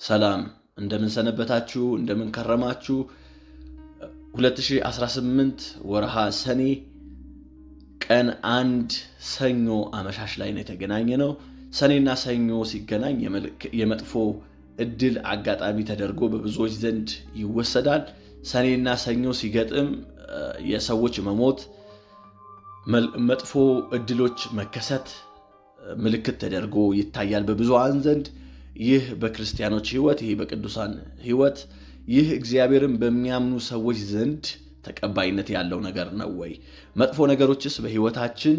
ሰላም፣ እንደምን ሰነበታችሁ? እንደምን ከረማችሁ? 2018 ወርሃ ሰኔ ቀን 1 ሰኞ አመሻሽ ላይ ነው የተገናኘነው። ሰኔና ሰኞ ሲገናኝ የመጥፎ እድል አጋጣሚ ተደርጎ በብዙዎች ዘንድ ይወሰዳል። ሰኔና ሰኞ ሲገጥም የሰዎች መሞት፣ መጥፎ እድሎች መከሰት ምልክት ተደርጎ ይታያል በብዙሃን ዘንድ። ይህ በክርስቲያኖች ሕይወት፣ ይህ በቅዱሳን ሕይወት፣ ይህ እግዚአብሔርን በሚያምኑ ሰዎች ዘንድ ተቀባይነት ያለው ነገር ነው ወይ? መጥፎ ነገሮችስ በሕይወታችን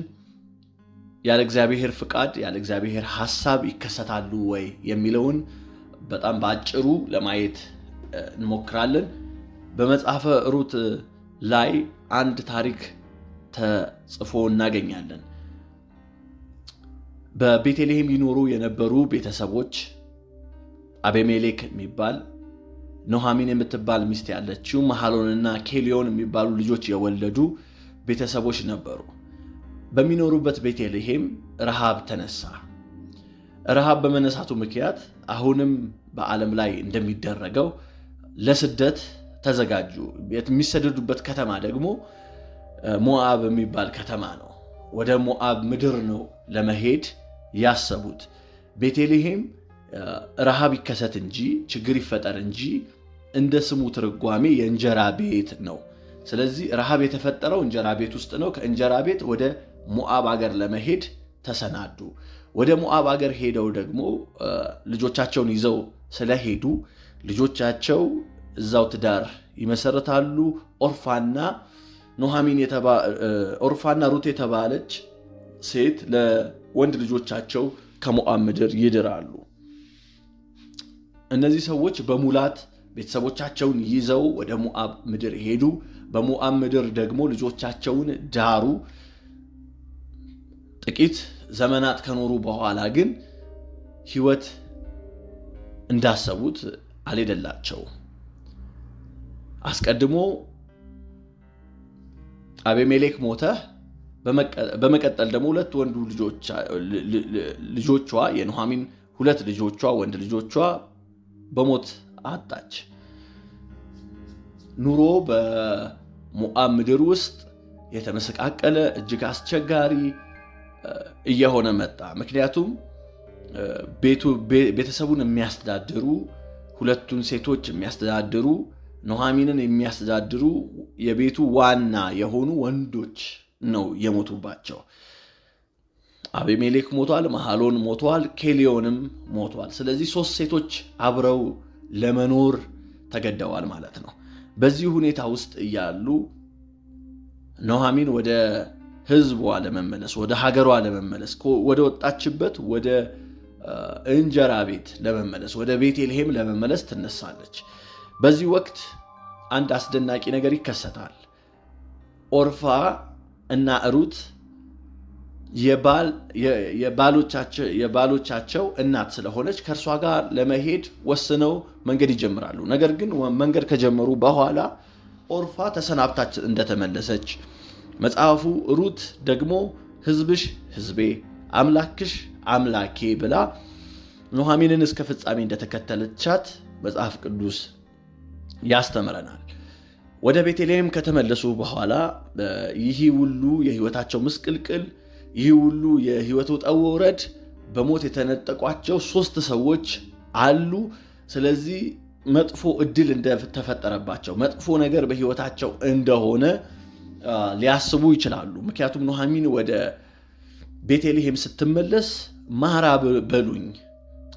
ያለ እግዚአብሔር ፍቃድ፣ ያለ እግዚአብሔር ሐሳብ ይከሰታሉ ወይ የሚለውን በጣም በአጭሩ ለማየት እንሞክራለን። በመጽሐፈ ሩት ላይ አንድ ታሪክ ተጽፎ እናገኛለን። በቤተልሔም ይኖሩ የነበሩ ቤተሰቦች አቤሜሌክ የሚባል፣ ኖሃሚን የምትባል ሚስት ያለችው፣ መሐሎንና ኬሊዮን የሚባሉ ልጆች የወለዱ ቤተሰቦች ነበሩ። በሚኖሩበት ቤተልሔም ረሃብ ተነሳ። ረሃብ በመነሳቱ ምክንያት አሁንም በዓለም ላይ እንደሚደረገው ለስደት ተዘጋጁ። የሚሰደዱበት ከተማ ደግሞ ሞዓብ የሚባል ከተማ ነው። ወደ ሞዓብ ምድር ነው ለመሄድ ያሰቡት። ቤተልሔም ረሃብ ይከሰት እንጂ፣ ችግር ይፈጠር እንጂ፣ እንደ ስሙ ትርጓሜ የእንጀራ ቤት ነው። ስለዚህ ረሃብ የተፈጠረው እንጀራ ቤት ውስጥ ነው። ከእንጀራ ቤት ወደ ሞዓብ አገር ለመሄድ ተሰናዱ። ወደ ሞዓብ አገር ሄደው ደግሞ ልጆቻቸውን ይዘው ስለሄዱ ልጆቻቸው እዛው ትዳር ይመሰርታሉ። ኦርፋና ሩት የተባለች ሴት ለወንድ ልጆቻቸው ከሞዓብ ምድር ይድራሉ። እነዚህ ሰዎች በሙላት ቤተሰቦቻቸውን ይዘው ወደ ሞዓብ ምድር ሄዱ። በሞዓብ ምድር ደግሞ ልጆቻቸውን ዳሩ። ጥቂት ዘመናት ከኖሩ በኋላ ግን ሕይወት እንዳሰቡት አልሄደላቸውም። አስቀድሞ አቤሜሌክ ሞተ። በመቀጠል ደግሞ ሁለት ወንዱ ልጆቿ፣ የኑኃሚን ሁለት ልጆቿ፣ ወንድ ልጆቿ በሞት አጣች። ኑሮ በሞዓብ ምድር ውስጥ የተመሰቃቀለ፣ እጅግ አስቸጋሪ እየሆነ መጣ። ምክንያቱም ቤተሰቡን የሚያስተዳድሩ፣ ሁለቱን ሴቶች የሚያስተዳድሩ፣ ኑኃሚንን የሚያስተዳድሩ፣ የቤቱ ዋና የሆኑ ወንዶች ነው የሞቱባቸው። አቤሜሌክ ሞቷል፣ መሐሎን ሞቷል፣ ኬሊዮንም ሞቷል። ስለዚህ ሶስት ሴቶች አብረው ለመኖር ተገደዋል ማለት ነው። በዚህ ሁኔታ ውስጥ እያሉ ኑኃሚን ወደ ሕዝቧ ለመመለስ፣ ወደ ሀገሯ ለመመለስ፣ ወደ ወጣችበት ወደ እንጀራ ቤት ለመመለስ፣ ወደ ቤተልሔም ለመመለስ ትነሳለች። በዚህ ወቅት አንድ አስደናቂ ነገር ይከሰታል። ኦርፋ እና ሩት የባሎቻቸው እናት ስለሆነች ከእርሷ ጋር ለመሄድ ወስነው መንገድ ይጀምራሉ። ነገር ግን መንገድ ከጀመሩ በኋላ ኦርፋ ተሰናብታች እንደተመለሰች መጽሐፉ፣ ሩት ደግሞ ሕዝብሽ ሕዝቤ፣ አምላክሽ አምላኬ ብላ ኑኃሚንን እስከ ፍጻሜ እንደተከተለቻት መጽሐፍ ቅዱስ ያስተምረናል። ወደ ቤተልሔም ከተመለሱ በኋላ ይህ ሁሉ የህይወታቸው ምስቅልቅል፣ ይህ ሁሉ የህይወት ውጣ ውረድ፣ በሞት የተነጠቋቸው ሶስት ሰዎች አሉ። ስለዚህ መጥፎ እድል እንደተፈጠረባቸው፣ መጥፎ ነገር በህይወታቸው እንደሆነ ሊያስቡ ይችላሉ። ምክንያቱም ኑኃሚን ወደ ቤተልሔም ስትመለስ ማራ በሉኝ፣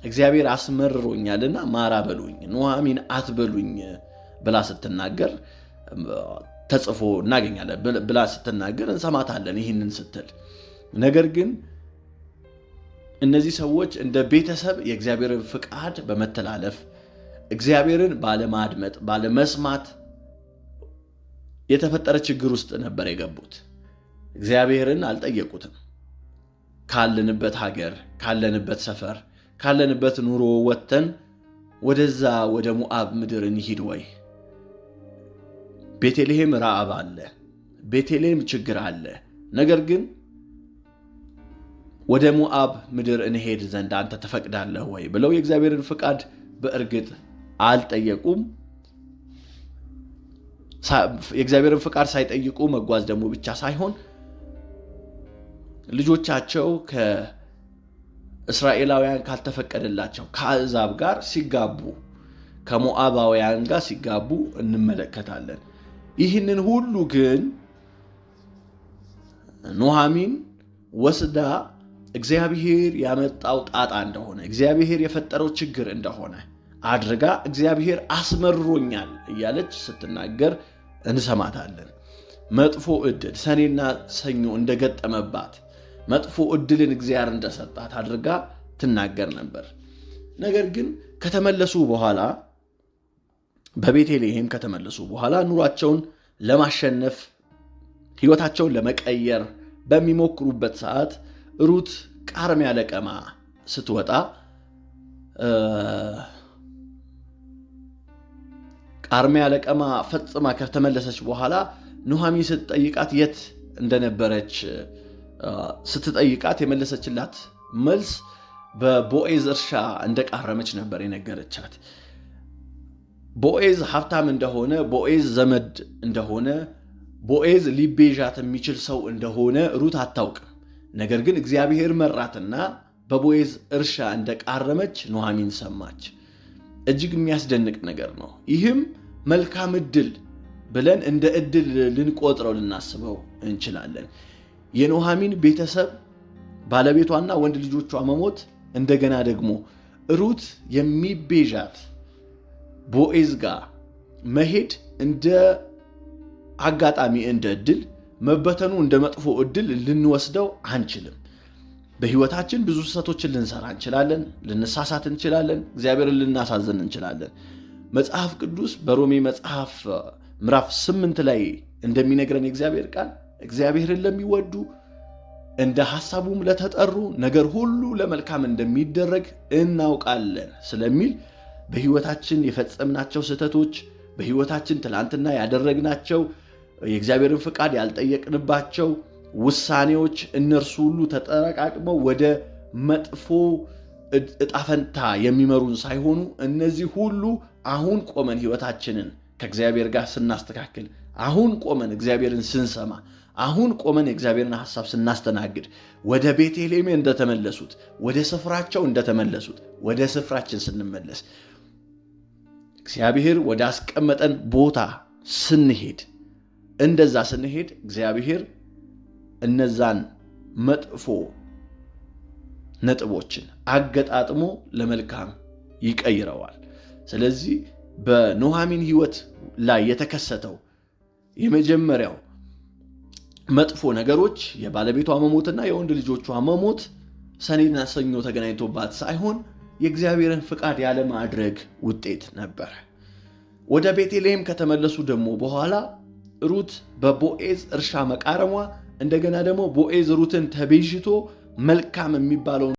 እግዚአብሔር አስመርሮኛልና ማራ በሉኝ፣ ኑኃሚን አትበሉኝ ብላ ስትናገር ተጽፎ እናገኛለን። ብላ ስትናገር እንሰማታለን ይህንን ስትል። ነገር ግን እነዚህ ሰዎች እንደ ቤተሰብ የእግዚአብሔርን ፍቃድ በመተላለፍ፣ እግዚአብሔርን ባለማድመጥ፣ ባለመስማት የተፈጠረ ችግር ውስጥ ነበር የገቡት። እግዚአብሔርን አልጠየቁትም። ካለንበት ሀገር፣ ካለንበት ሰፈር፣ ካለንበት ኑሮ ወጥተን ወደዛ ወደ ሞዓብ ምድር እንሂድ ወይ? ቤተልሔም ረዓብ አለ፣ ቤተልሔም ችግር አለ። ነገር ግን ወደ ሞዓብ ምድር እንሄድ ዘንድ አንተ ትፈቅዳለህ ወይ ብለው የእግዚአብሔርን ፍቃድ በእርግጥ አልጠየቁም። የእግዚአብሔርን ፍቃድ ሳይጠይቁ መጓዝ ደግሞ ብቻ ሳይሆን ልጆቻቸው ከእስራኤላውያን ካልተፈቀደላቸው ከአሕዛብ ጋር ሲጋቡ፣ ከሞዓባውያን ጋር ሲጋቡ እንመለከታለን። ይህንን ሁሉ ግን ኑኃሚን ወስዳ እግዚአብሔር ያመጣው ጣጣ እንደሆነ፣ እግዚአብሔር የፈጠረው ችግር እንደሆነ አድርጋ እግዚአብሔር አስመርሮኛል እያለች ስትናገር እንሰማታለን። መጥፎ ዕድል ሰኔና ሰኞ እንደገጠመባት፣ መጥፎ ዕድልን እግዚአብሔር እንደሰጣት አድርጋ ትናገር ነበር። ነገር ግን ከተመለሱ በኋላ፣ በቤተልሔም ከተመለሱ በኋላ ኑሯቸውን ለማሸነፍ፣ ሕይወታቸውን ለመቀየር በሚሞክሩበት ሰዓት ሩት ቃርሚያ ለቀማ ስትወጣ፣ ቃርሚያ ለቀማ ፈጽማ ከተመለሰች በኋላ ኑኃሚን ስትጠይቃት፣ የት እንደነበረች ስትጠይቃት የመለሰችላት መልስ በቦኤዝ እርሻ እንደቃረመች ነበር የነገረቻት። ቦኤዝ ሀብታም እንደሆነ፣ ቦኤዝ ዘመድ እንደሆነ፣ ቦኤዝ ሊቤዣት የሚችል ሰው እንደሆነ ሩት አታውቅም። ነገር ግን እግዚአብሔር መራትና በቦኤዝ እርሻ እንደቃረመች ኑኃሚን ሰማች። እጅግ የሚያስደንቅ ነገር ነው። ይህም መልካም እድል ብለን እንደ እድል ልንቆጥረው፣ ልናስበው እንችላለን። የኑኃሚን ቤተሰብ ባለቤቷና ወንድ ልጆቿ መሞት፣ እንደገና ደግሞ ሩት የሚቤዣት ቦኤዝ ጋር መሄድ እንደ አጋጣሚ፣ እንደ እድል መበተኑ እንደ መጥፎ እድል ልንወስደው አንችልም። በህይወታችን ብዙ ስህተቶችን ልንሰራ እንችላለን፣ ልንሳሳት እንችላለን፣ እግዚአብሔርን ልናሳዝን እንችላለን። መጽሐፍ ቅዱስ በሮሜ መጽሐፍ ምዕራፍ 8 ላይ እንደሚነግረን የእግዚአብሔር ቃል እግዚአብሔርን ለሚወዱ እንደ ሐሳቡም ለተጠሩ ነገር ሁሉ ለመልካም እንደሚደረግ እናውቃለን ስለሚል፣ በህይወታችን የፈጸምናቸው ስህተቶች፣ በህይወታችን ትላንትና ያደረግናቸው፣ የእግዚአብሔርን ፍቃድ ያልጠየቅንባቸው ውሳኔዎች፣ እነርሱ ሁሉ ተጠረቃቅመው ወደ መጥፎ እጣፈንታ የሚመሩን ሳይሆኑ፣ እነዚህ ሁሉ አሁን ቆመን ህይወታችንን ከእግዚአብሔር ጋር ስናስተካክል፣ አሁን ቆመን እግዚአብሔርን ስንሰማ፣ አሁን ቆመን የእግዚአብሔርን ሐሳብ ስናስተናግድ፣ ወደ ቤተልሔም እንደተመለሱት፣ ወደ ስፍራቸው እንደተመለሱት ወደ ስፍራችን ስንመለስ፣ እግዚአብሔር ወደ አስቀመጠን ቦታ ስንሄድ፣ እንደዛ ስንሄድ እግዚአብሔር እነዛን መጥፎ ነጥቦችን አገጣጥሞ ለመልካም ይቀይረዋል። ስለዚህ በኑኃሚን ህይወት ላይ የተከሰተው የመጀመሪያው መጥፎ ነገሮች የባለቤቷ መሞትና የወንድ ልጆቿ መሞት ሰኔና ሰኞ ተገናኝቶባት ሳይሆን የእግዚአብሔርን ፍቃድ ያለማድረግ ውጤት ነበር። ወደ ቤተልሔም ከተመለሱ ደግሞ በኋላ ሩት በቦኤዝ እርሻ መቃረሟ፣ እንደገና ደግሞ ቦኤዝ ሩትን ተቤዥቶ መልካም የሚባለውን